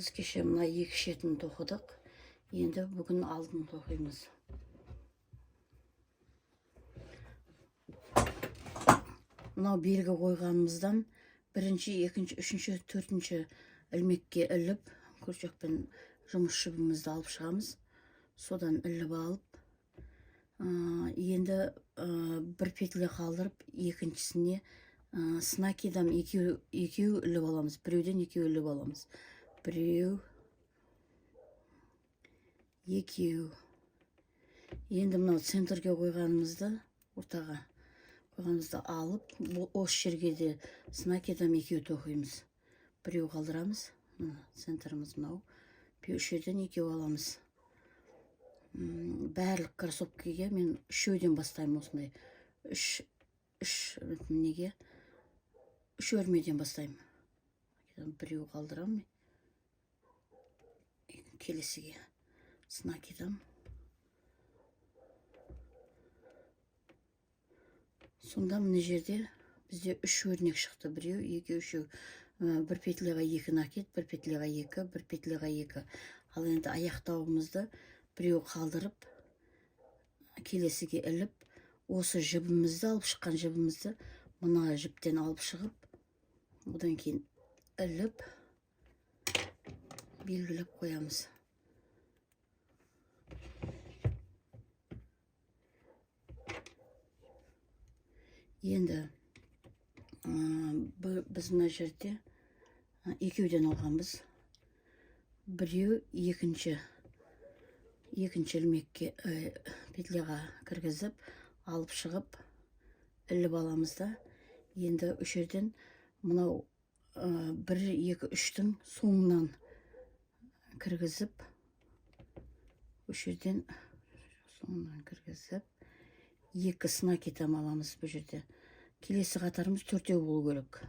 Біз кеше мына екі шетін тоқыдық, енді бүгін алдын тоқимыз. Мынау белгі қойғанымыздан бірінші, екінші, үшінші, төртінші ілмекке іліп, крючокпен жұмыс жібімізді алып шығамыз. Содан іліп алып, енді бір петля қалдырып, екіншісіне с накидом екеу, екеу іліп аламыз. Біреуден екеу іліп аламыз. Біреу, екеу. Енді мынау центрге қойғанымызды, ортаға қойғанымызды алып, осы жерге де с накидом екеу тоқимыз. Біреу қалдырамыз. Мына центріміз мынау. Үш жерден екеу аламыз. Барлық кроссовкиге мен үшеуден бастаймын осындай. Үш неге? Үш өрмеден бастаймын. Біреу қалдырамын. Келесіге с накидом. Сонда мына жерде бізде үш өрнек шықты. Біреу, екеу, үшеу. Бір петляға екі накид, бір петляға екі, бір петляға екі. Ал енді аяқтауымызды біреу қалдырып, келесіге іліп, осы жібімізді алып шыққан жібімізді мына жіптен алып шығып, одан кейін іліп белгілеп қоямыз. Енді біз мына жерде екеуден алғанбыз. Біреу екінші ілмекке, петляға кіргізіп, алып шығып, іліп аламыз да. Енді үш жерден мынау бір, екі, үштің соңынан кіргізіп, үш жерден соңынан кіргізіп, екі с накидом аламыз бұл жерде. Келесі қатарымыз төртеу болу керек.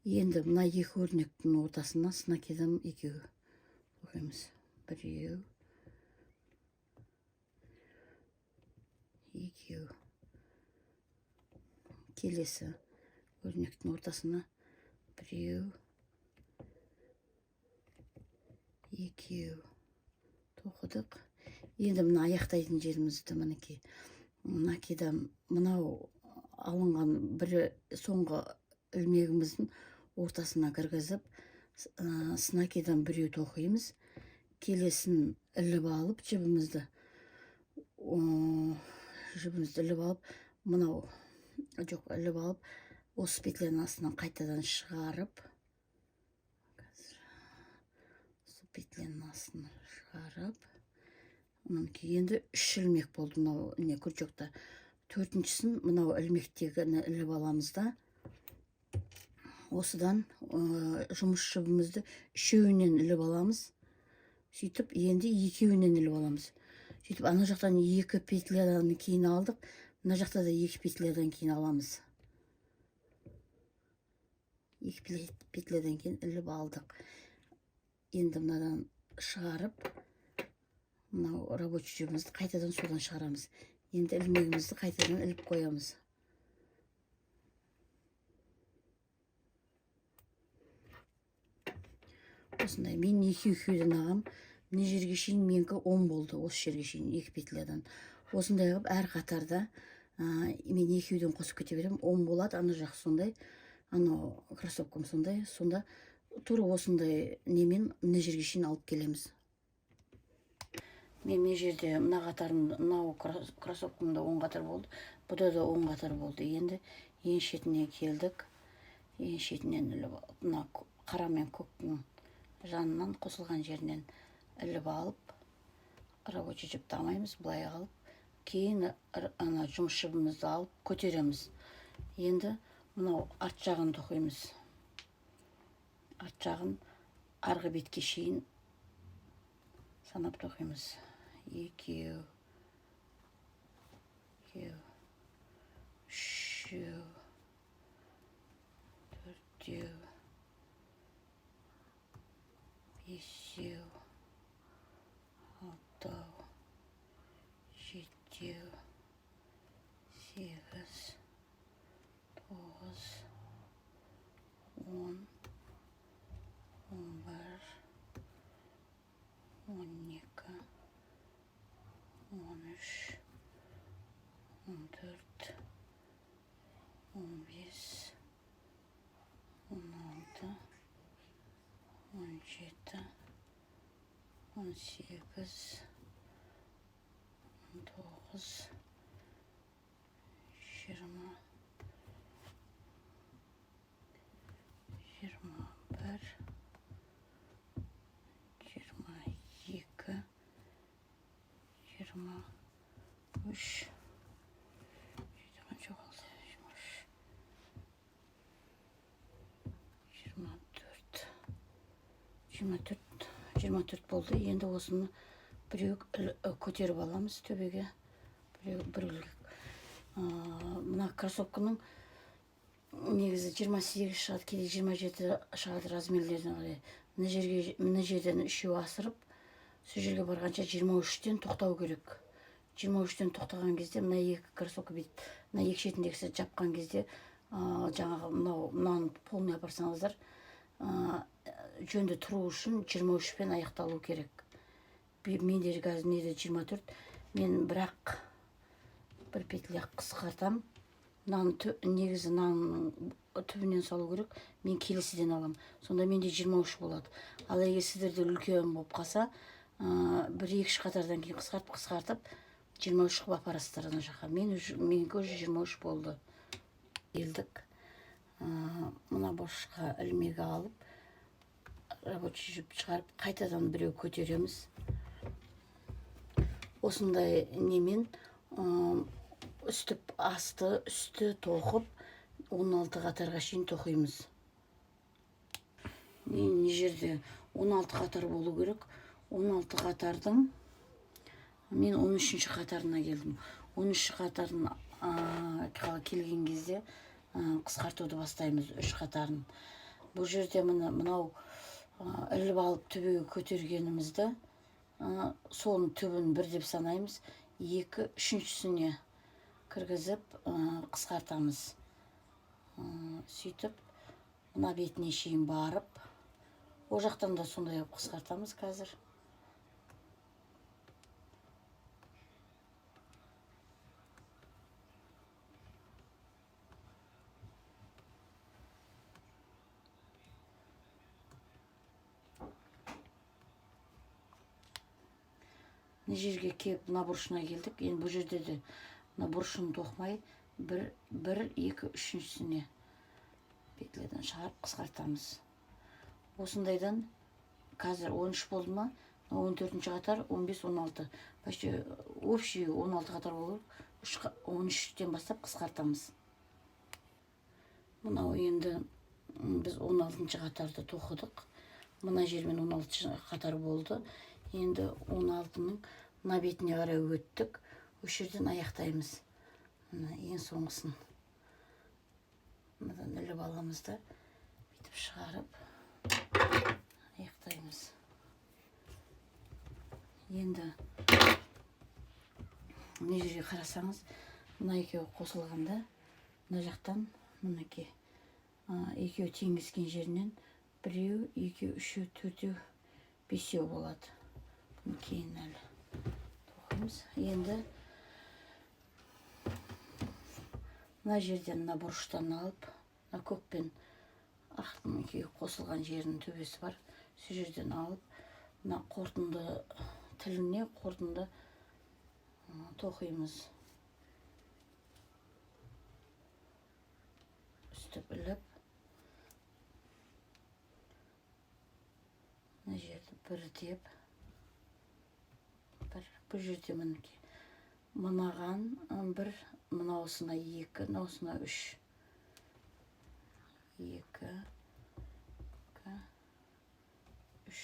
Енді мына екі өрнектің ортасына с накидом екеу тоқимыз. Біреу, екеу. Келесі өрнектің ортасына біреу, екеу тоқыдық. Енді мына аяқтайтын жерімізді мінекей накидом мынау алынған бір соңғы ілмегіміздің ортасына кіргізіп, с накидом біреу тоқимыз. Келесін іліп алып, жібімізді іліп алып, мынау жоқ, іліп алып, осы петляның астынан қайтадан шығарып, қазір осы петляның астынан шығарып, мінекей енді үш ілмек болды мынау не крючокта. Төртіншісін мынау ілмектегіні іліп аламыз да, осыдан жұмыс жібімізді үшеуінен іліп аламыз. Сөйтіп енді екеуінен іліп аламыз. Сөйтіп ана жақтан екі петлядан кейін алдық, мына жақта да екі петлядан кейін аламыз. Екі петлядан кейін іліп алдық. Енді мынадан шығарып, мынау рабочий жібімізді қайтадан содан шығарамыз. Енді ілмегімізді қайтадан іліп қоямыз. Осындай мен екі екеуден ағам. Мына жерге шейін менікі 10 болды, осы жерге шейін екі петлядан. Осындай қылып әр қатарда, мен екеуден қосып кете беремін, 10 болады. Ана жақ сондай, анау кроссовкам сондай. Сонда тура осындай немен мына жерге шейін алып келеміз. Мен мына жерде мына қатарым, мынау кроссовкамда 10 қатар болды, бұда да 10 қатар болды. Енді ең шетіне келдік. Ең шетінен іліп алып, мына қара мен көктің жанынан қосылған жерінен іліп алып, рабочий жіпті алмаймыз, былай алып, кейін ана жұмыс жібімізді алып көтереміз. Енді мынау арт жағын тоқимыз. Арт жағын арғы бетке шейін санап тоқимыз. Екеу, екеу, үшеу, төртеу, бесеу, алтау, жетеу, сегіз, тоғыз, 13, 14, 15, 16, 17, 18, 19, 20, 21, 22, 23, қанша қалды? 23, 24, 24, 24 болды. Енді осыны біреу көтеріп аламыз төбеге. Біреу, бір ілгек. Мына кроссовканың негізі 28 шығады, кейде 27 шығады размерлеріне қарай. Мына жерге, мына жерден үшеу асырып, сол жерге барғанша 23-тен тоқтау керек. 23-тен тоқтаған кезде мына екі кроссовка бүйтіп, мына екі шетіндегісі жапқан кезде, жаңағы мынау мынаны полный апарсаңыздар, жөнді тұру үшін 23-пен аяқталу керек. Менде қазір неде 24, мен бірақ бір петля қысқартам. Мынаны негізі мынаның түбінен салу керек, мен келесіден алам. Сонда менде 23 болады. Ал егер сіздерде үлкен болып қалса, бір екі үш қатардан кейін қысқартып, қысқартып 23 қылып апарасыздар ана жаққа. Мен уже, менікі уже 23 болды. Келдік. Мына бұрышқа ілмек алып, рабочий жіп шығарып, қайтадан біреу көтереміз. Осындай немен, үстіп асты үсті тоқып 16 қатарға шейін тоқимыз. Не жерде 16 қатар болу керек. 16 қатардың мен 13 қатарына келдім. 13 қатарын, келген кезде, қысқартуды бастаймыз үш қатарын. Бұл жерде міне мынау, іліп алып төбеге көтергенімізді, соның түбін бір деп санаймыз. Екі, үшіншісіне кіргізіп, қысқартамыз. Сөйтіп мына бетіне шейін барып, ол жақтан да сондай қылып қысқартамыз қазір. Мына жерге келіп, мына бұрышына келдік. Енді бұл жерде де мына бұрышын тоқымай, бір, екі, үшіншісіне петляден шығарып қысқартамыз. Осындайдан қазір 13 болды ма? 14 қатар, 15, 16. Почти общий 16 қатар болу керек. 13-тен бастап қысқартамыз. Мынау енді, біз 16 қатарды тоқыдық. Мына жермен 16 қатар болды. Енді 16-ның мына бетіне қарай өттік. Осы жерден аяқтаймыз. Мына ең соңғысын. Мынадан іліп аламыз да, бүйтіп шығарып аяқтаймыз. Енді мына жерге қарасаңыз, мына екеуі қосылғанда, мына жақтан мінекей, екеуі теңескен жерінен біреу, екеу, үшеу, төртеу, бесеу болады. Бұны кейін әлі тоқимыз. Енді мына жерден мына бұрыштан алып, мына көк пен ақтың екеуі қосылған жерінің төбесі бар. Сол жерден алып, мына қорытынды тіліне қорытынды, тоқимыз. Үстіп іліп, мына жерді бір деп, бір, бұл жерде мінекей мынаған, бір, мынаусына екі, мынаусына үш. Екі, екі, үш.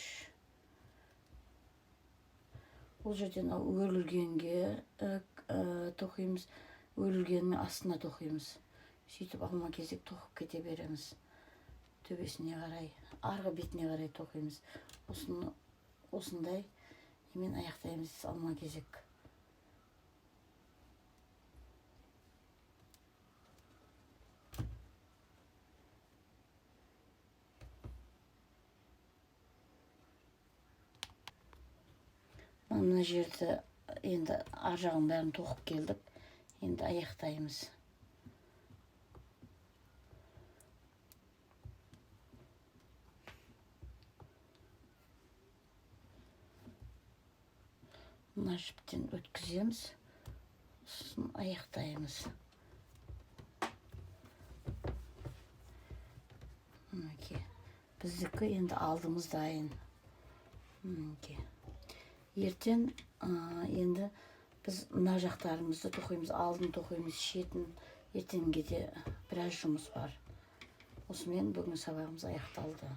Бұл жерден өрілгенге, тоқимыз, өрілгеннің астына тоқимыз. Сөйтіп алма кезек тоқып кете береміз. Төбесіне қарай, арғы бетіне қарай тоқимыз. Осыны осындай немен аяқтаймыз алма кезек. Мына жерді Енді ар жағын бәрін тоқып келдік, енді аяқтаймыз. Мына жіптен өткіземіз, сосын аяқтаймыз. Мінекей, біздікі енді алдымыз дайын. Мінекей, ертең енді біз мына жақтарымызды тоқимыз, алдын тоқимыз, шетін. Ертеңге де біраз жұмыс бар. Осымен бүгін сабағымыз аяқталды.